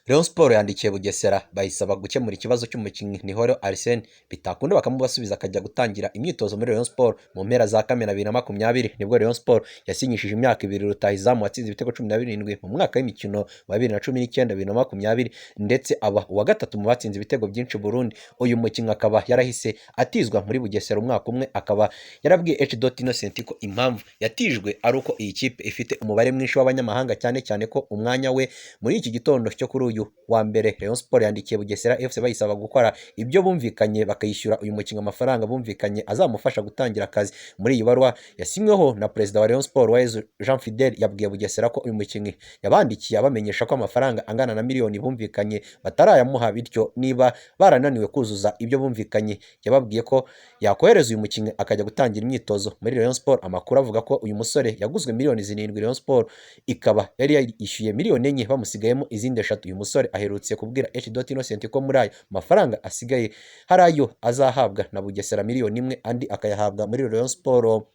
Rayon Sports yandikiye Bugesera bayisaba gukemura ikibazo cy'umukinnyi Nihoro Arsene, bitakunda bakamubasubiza akajya gutangira imyitozo muri Rayon Sports. Mu mpera za Kamena 2020 nibwo Rayon Sports yasinyishije imyaka 2 rutahizamu watsinze ibitego 17 mu mwaka w'imikino wa 2019 2020, ndetse aba uwa gatatu mu batsinze ibitego byinshi Burundi. Uyu mukinnyi akaba yarahise atizwa muri Bugesera umwaka umwe, akaba yarabwiye H. Innocent ko impamvu yatijwe ari uko iyi kipe ifite umubare mwinshi w'abanyamahanga, cyane cyane ko umwanya we. Muri iki gitondo cyo kuri uyu wa mbere, Rayon Sports yandikiye Bugesera FC bayisaba gukora ibyo bumvikanye, bakayishyura uyu mukinnyi amafaranga bumvikanye azamufasha gutangira akazi. Muri iyi baruwa yasinyweho na perezida wa Rayon Sports, Uwayezu Jean Fidel, yabwiye Bugesera ko uyu mukinnyi yabandikiye abamenyesha ko amafaranga angana na miliyoni bumvikanye batarayamuha, bityo niba barananiwe kuzuza ibyo bumvikanye, yababwiye ko yakohereza uyu mukinnyi akajya gutangira imyitozo muri Rayon Sports. Amakuru avuga ko uyu musore yaguzwe miliyoni 7, Rayon Sports ikaba yari yishyuye miliyoni 4, bamusigayemo izindi 3. Uyu musore aherutse kubwira H. Innocent ko muri ayo mafaranga asigaye hari ayo azahabwa na Bugesera, miliyoni 1, andi akayahabwa muri Rayon Sports.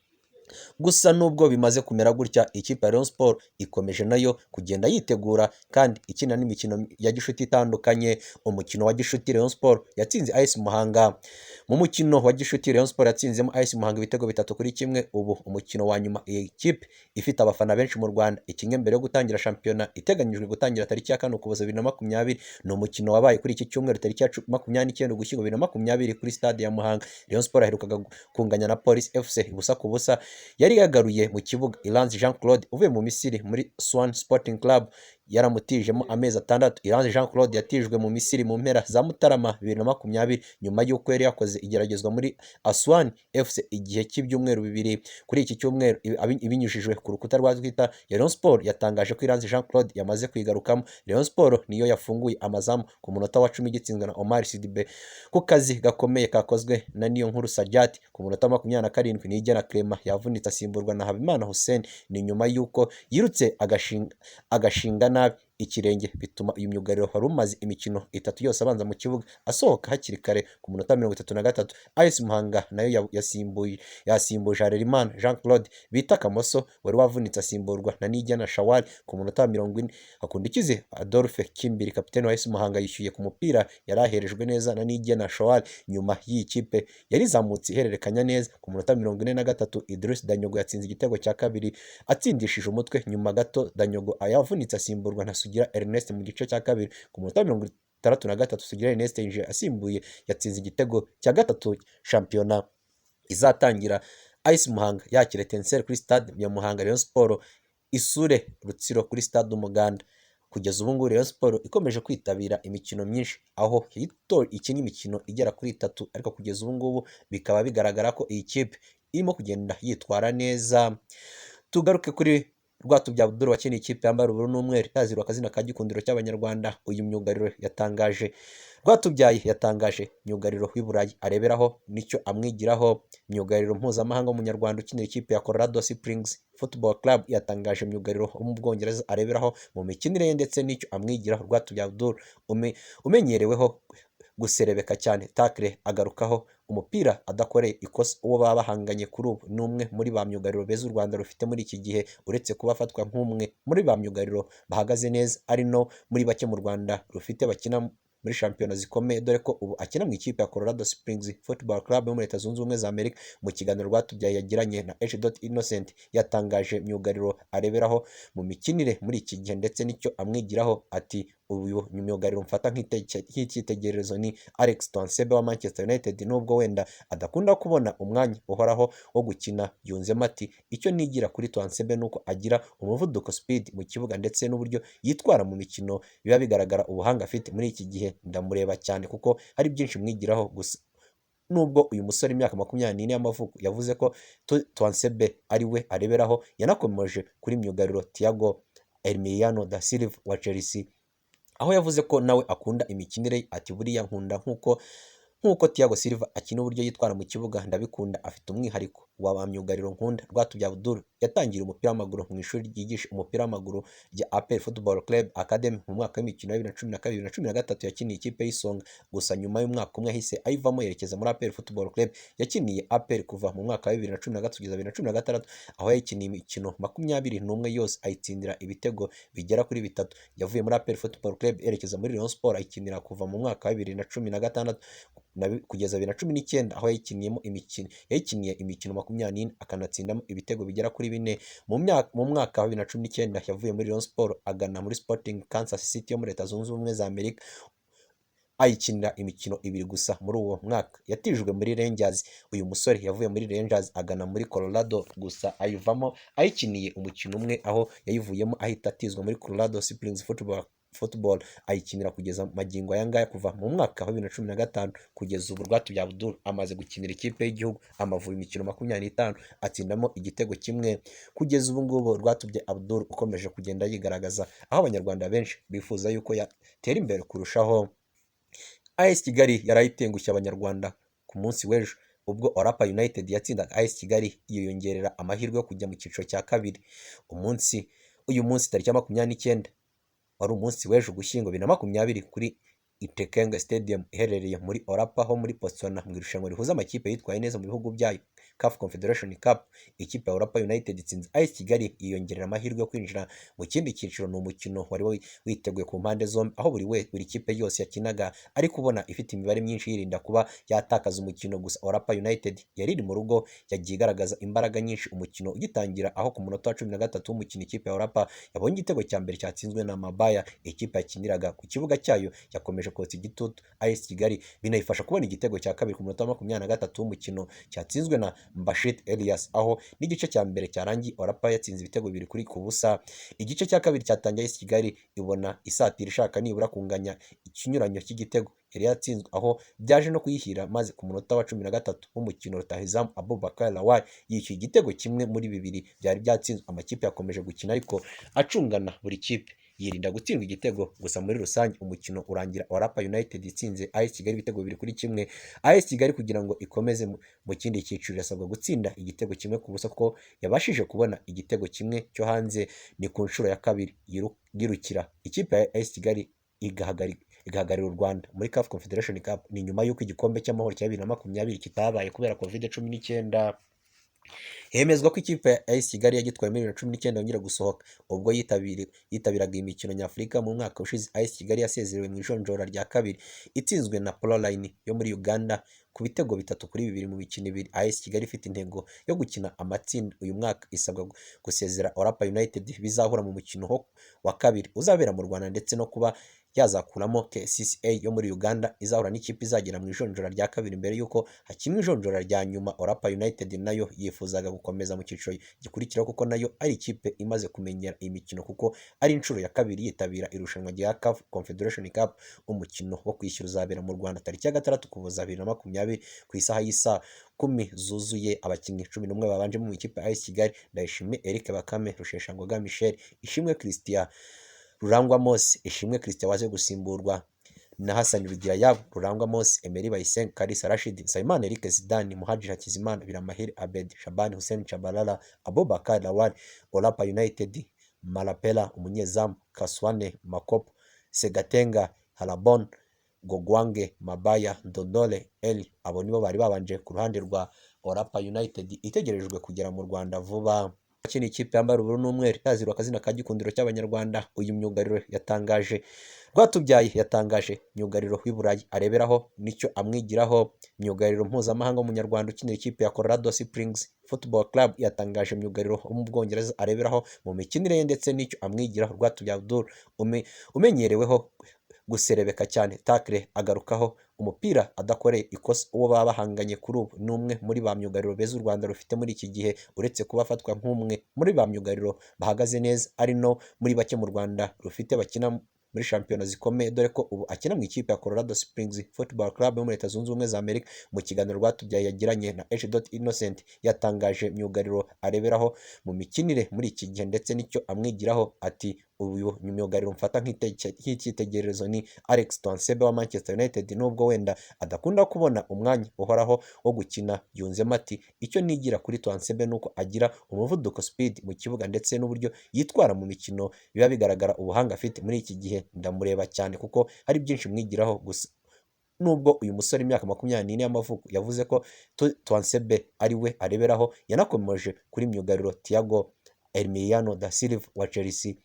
Gusa nubwo bimaze kumera gutya, ikipe ya Rayon Sports ikomeje nayo kugenda yitegura kandi ikina n'imikino ya gishuti itandukanye. Umukino wa gishuti Rayon Sports yatsinze AS Muhanga. Mu mukino wa gishuti Rayon Sports yatsinzemo AS Muhanga ibitego 3-1. Ubu umukino wa nyuma iyi kipe ifite abafana benshi mu Rwanda ikinnye mbere yo gutangira shampiyona iteganyijwe gutangira tariki ya 4 Ukuboza 2020, ni umukino wabaye kuri iki cyumweru tariki ya 29 Ugushyingo 2020 kuri stade ya Muhanga. Rayon Sports yaherukaga kunganya na Police FC 0-0. Yari yagaruye mu kibuga Iranzi Jean Claude uvuye mu Misiri muri Aswan Sporting Club yaramutijemo amezi 6. Iranzi Jean Claude yatijwe mu Misiri mu mpera za Mutarama 2020 nyuma y'uko yari yakoze igeragezwa muri Aswan FC igihe cy'ibyumweru 2. Kuri iki cyumweru, ibinyujijwe ku rukuta rwa Twitter ya Rayon Sports, yatangaje ko Iranzi Jean Claude yamaze kwigarukamo. Rayon Sports niyo yafunguye amazamu ku munota wa 10 igitsinzwe na Omar Sidibe ku kazi gakomeye kakozwe na Niyonkuru Sajati. Ku munota wa 27 Niyigena Clement yavunitse, asimburwa na Habimana Hussein. Ni nyuma y'uko yirutse agashinga nabi ikirenge, bituma uyu myugariro wari umaze imikino 3 yose abanza mu kibuga asohoka hakiri kare. Ku munota 33 AS Muhanga nayo yasimbuye yasimbuje Harerimana Jean Claude bita Kamoso wari wavunitse, asimburwa na Niyigena Shawali. Ku munota wa 40 Hakundukize Adolphe Kimbiri, kapiteni wa AS Muhanga, yishyuye ku mupira yari aherejwe neza na Niyigena Shawali. Nyuma y'iyi kipe yari izamutse ihererekanya neza. Ku munota 43 Idris Danyogo yatsinze igitego cya kabiri atsindishije umutwe. Nyuma gato Danyogo yavunitse, asimburwa na Sugira Ernest mu gice cya kabiri. Ku munota 63 Sugira Ernest yinjiye asimbuye, yatsinze igitego cya gatatu. Shampiyona izatangira AS Muhanga yakira Etincelles kuri stade ya Muhanga, Rayon Sports isure Rutsiro kuri stade Umuganda. Kugeza ubu ngubu Rayon Sports ikomeje kwitabira imikino myinshi, aho ikina imikino igera kuri itatu, ariko kugeza ubu ngubu bikaba bigaragara ko iyi kipe irimo kugenda yitwara neza. Tugaruke kuri Rwatubyaye Abdul wakiniye ikipe yambara ubururu n'umweru itazirwa akazina ka Gikundiro cy'Abanyarwanda. Uyu myugariro yatangaje, Rwatubyaye yatangaje myugariro w'i Burayi areberaho nicyo amwigiraho. Myugariro mpuzamahanga w'Umunyarwanda ukinira ikipe ya Colorado Springs Football Club yatangaje myugariro wo mu Bwongereza areberaho mu mikinire ye ndetse n'icyo amwigiraho. Rwatubyaye Abdul umenyereweho guserebeka cyane tackle, agarukaho umupira adakoreye ikosa uwo baba bahanganye, kuri ubu ni umwe muri ba myugariro beza u Rwanda rufite muri iki gihe. Uretse kuba afatwa nk'umwe muri ba myugariro bahagaze neza, ari no muri bake mu Rwanda rufite bakina muri shampiyona zikomeye, dore ko ubu akina mu ikipe ya Colorado Springs Football Club yo muri Leta Zunze Ubumwe za Amerika. Mu kiganiro Rwatubyaye yagiranye na H. Innocent, yatangaje myugariro areberaho mu mikinire muri iki gihe ndetse n'icyo amwigiraho. Ati: "Uyu myugariro mfata nk'icyitegererezo ni Alex Tuanzebe wa Manchester United, nubwo wenda adakunda kubona umwanya uhoraho wo gukina." Yunzemo ati: "Icyo nigira kuri Tuanzebe ni uko agira umuvuduko, speed, mu kibuga, ndetse n'uburyo yitwara mu mikino biba bigaragara ubuhanga afite. Muri iki gihe ndamureba cyane kuko hari byinshi mwigiraho." Gusa nubwo uyu musore imyaka 24 y'amavuko yavuze ko Tuanzebe ari we areberaho, yanakomeje kuri myugariro Thiago Emiliano da Silva wa Chelsea, aho yavuze ko nawe akunda imikinire ye. Ati: "Buriya nkunda nk'uko Thiago Silva akina, uburyo yitwara mu kibuga ndabikunda, afite umwihariko we." wa ba myugariro nkunda. Rwatubyaye Abdul yatangiye umupira w'amaguru mu ishuri ryigisha umupira w'amaguru rya APR Football Club Academy. Mu mwaka w'imikino ya 2012, 2013 yakiniye ikipe y'Isonga, gusa nyuma y'umwaka umwe yahise ayivamo yerekeza muri APR Football Club. Yakiniye APR kuva mu mwaka wa 2013 kugeza 2016, aho yayikiniye imikino 21 yose, ayitsindira ibitego bigera kuri bitatu. Yavuye muri APR Football Club yerekeza muri Rayon Sports, ayikinira kuva mu mwaka wa 2016 kugeza 2019, aho yayikiniyemo imikino yayikiniye imikino 24, akanatsindamo ibitego bigera kuri bine. Mu mwaka wa 2019 yavuye muri Rayon Sports agana muri Sporting Kansas City yo muri Leta Zunze Ubumwe za Amerika, ayikinira imikino ibiri gusa muri uwo mwaka. Yatijwe muri Rangers. Uyu musore yavuye muri Rangers agana muri Colorado, gusa ayivamo ayikiniye umukino umwe, aho yayivuyemo ahita atizwa muri Colorado Springs Football, ayikinira kugeza magingo aya ngaya. Kuva mu mwaka wa 2015 kugeza ubu, Rwatubyaye Abdul amaze gukinira ikipe y'igihugu Amavubi imikino 25, atsindamo igitego kimwe. Kugeza ubu ngubu Rwatubyaye Abdul ukomeje kugenda yigaragaza, aho Abanyarwanda benshi bifuza yuko yatera imbere kurushaho. AS Kigali yarayitengushye Abanyarwanda ku munsi w'ejo ubwo Orapa United yatsindaga AS Kigali, yiyongerera amahirwe yo kujya mu cyiciro cya kabiri. Uyu munsi tariki ya 29, wari umunsi w'ejo, Ugushyingo 2020, kuri Itekeng Stadium iherereye muri Orapa ho muri Botswana, mu irushanwa rihuza amakipe yitwaye neza mu bihugu byayo, CAF Confederation Cup, ikipe ya Orapa United itsinze AS Kigali, yiyongerera amahirwe yo kwinjira mu kindi cyiciro. Ni umukino wari witeguye ku mpande zombi, aho buri kipe yose yakinaga ariko ubona ifite imibare myinshi, yirinda kuba yatakaza umukino. Gusa Orapa United yari iri mu rugo yagiye igaragaza imbaraga nyinshi umukino ugitangira, aho ku munota wa 13 w'umukino ikipe ya Orapa yabonye igitego cya mbere cyatsinzwe na Mabaya. Ikipe yakiniraga ku kibuga cyayo yakomeje kotsa igitutu AS Kigali, binayifasha kubona igitego cya kabiri ku munota wa 23 w'umukino cyatsinzwe na Mbashit Elias, aho n'igice cya mbere cyarangiye Orapa yatsinze ibitego bibiri ku busa. Igice cya kabiri cyatangiye AS Kigali ibona isatira, ishaka nibura kunganya ikinyuranyo cy'igitego yari yatsinzwe, aho byaje no kuyihira, maze ku munota wa 13 w'umukino rutahizamu Abubakar Lawal yishyuye igitego kimwe muri bibiri byari byatsinzwe. Amakipe yakomeje gukina ariko acungana, buri kipe yirinda gutsindwa igitego, gusa muri rusange umukino urangira Orapa United itsinze AS Kigali ibitego 2-1. AS Kigali kugira ngo ikomeze mu kindi cyiciro irasabwa gutsinda igitego 1-0, kuko yabashije kubona igitego kimwe cyo hanze. Ni ku nshuro ya kabiri yirukira ikipe ya AS Kigali igahagararira u Rwanda muri CAF Confederation Cup. Ni nyuma y'uko igikombe cy'amahoro cya 2020 kitabaye kubera Covid-19. Hemezwa ko ikipe ya AS Kigali yagitwaye muri 2019 yongera gusohoka. Ubwo yitabiraga imikino nyafurika mu mwaka ushize, AS Kigali yasezerewe mu ijonjora rya kabiri itsinzwe na Proline yo muri Uganda ku bitego 3-2 mu mikino ibiri. AS Kigali ifite intego yo gukina amatsinda uyu mwaka, isabwa gusezera Orapa United bizahura mu mukino wa kabiri uzabera mu Rwanda, ndetse no kuba yazakuramo KCCA yo muri Uganda izahura n'ikipe izagera mu ijonjora rya kabiri mbere y'uko hakinwa ijonjora rya nyuma. Orapa United nayo yifuzaga gukomeza mu cyiciro gikurikiraho, kuko nayo ari ikipe imaze kumenyera iyi mikino, kuko ari inshuro ya kabiri yitabira irushanwa rya CAF Confederation Cup. Umukino wo kwishyura uzabera mu Rwanda tariki ya 6 Ukuboza 2020 ku isaha y'isaa kumi zuzuye. Abakinnyi 11 babanje mu ikipe ya AS Kigali: Ndayishimiye Eric Bakame, Rusheshangoga Michel, Ishimwe Christian, Rurangwa Mose, Ishimwe Christian waje gusimburwa na Hassan Rugirayabo, Rurangwa Mose, Emery Bayisenge, Kalisa Rashid, Nsabimana Eric Zidane, Muhadjiri Hakizimana, Biramahire Abed, Shabani Hussein Tchabalala, Abubakar Lawal. Orapa United: Malapela umunyezamu, Kaswane Makopo, Segatenga Harabon, Gogwange Mabaya, Ndondole Eli. Abo nibo bari babanje ku ruhande rwa Orapa United itegerejwe kugera mu Rwanda vuba. Akina ikipe yambara ubururu n'umweru, yazirwa akazina ka Gikundiro cy'Abanyarwanda. Uyu myugariro yatangaje, Rwatubyaye yatangaje myugariro w'i Burayi areberaho nicyo amwigiraho. Myugariro mpuzamahanga w'Umunyarwanda ukinira ikipe ya Colorado Springs Football Club yatangaje myugariro wo mu Bwongereza areberaho mu mikinire ye ndetse n'icyo amwigiraho. Rwatubyaye Abdul umenyereweho guserebeka cyane tackle, agarukaho umupira adakoreye ikosa uwo baba bahanganye, kuri ubu ni umwe muri ba myugariro beza u Rwanda rufite muri iki gihe. Uretse kuba afatwa nk'umwe muri ba myugariro bahagaze neza, ari no muri bake mu Rwanda rufite bakina muri shampiyona zikomeye, dore ko ubu akina mu ikipe ya Colorado Springs Football Club yo muri Leta Zunze Ubumwe za Amerika. Mu kiganiro Rwatubyaye yagiranye na H. Innocent, yatangaje myugariro areberaho mu mikinire muri iki gihe ndetse n'icyo amwigiraho. Ati: Uyu myugariro mfata nk'icyitegererezo ni Alex Tuanzebe wa Manchester United, nubwo wenda adakunda kubona umwanya uhoraho wo gukina." Yunzemo ati: "Icyo nigira kuri Tuanzebe ni uko agira umuvuduko, speed, mu kibuga, ndetse n'uburyo yitwara mu mikino biba bigaragara ubuhanga afite. Muri iki gihe ndamureba cyane kuko hari byinshi mwigiraho." Gusa nubwo uyu musore, imyaka 24 y'amavuko, yavuze ko Tuanzebe ari we areberaho, yanakomeje kuri myugariro Thiago Emiliano da Silva wa Chelsea,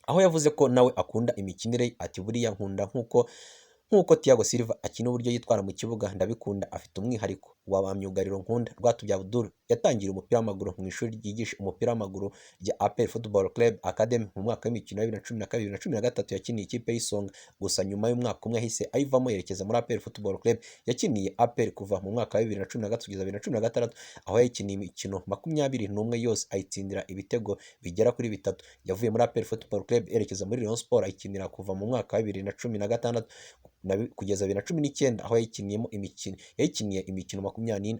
aho yavuze ko nawe akunda imikinire ye. Ati: "Buriya nkunda nk'uko Thiago Silva akina, uburyo yitwara mu kibuga ndabikunda, afite umwihariko wa ba myugariro nkunda." Rwatubyaye Abdul yatangiriye umupira w'amaguru mu ishuri ryigisha umupira w'amaguru rya APR Football Club Academy. Mu mwaka w'imikino wa 2012, 2013 yakiniye ikipe y'Isonga, gusa nyuma y'umwaka umwe yahise ayivamo yerekeza muri APR Football Club. Yakiniye APR kuva mu mwaka wa 2013 kugeza 2016, aho yayikiniye imikino 21 yose, ayitsindira ibitego bigera kuri bitatu. Yavuye muri APR Football Club yerekeza muri Rayon Sport, ayikinira kuva mu mwaka wa 2016 kugeza 2019, aho yayikiniyemo imikino, yayikiniye imikino 24.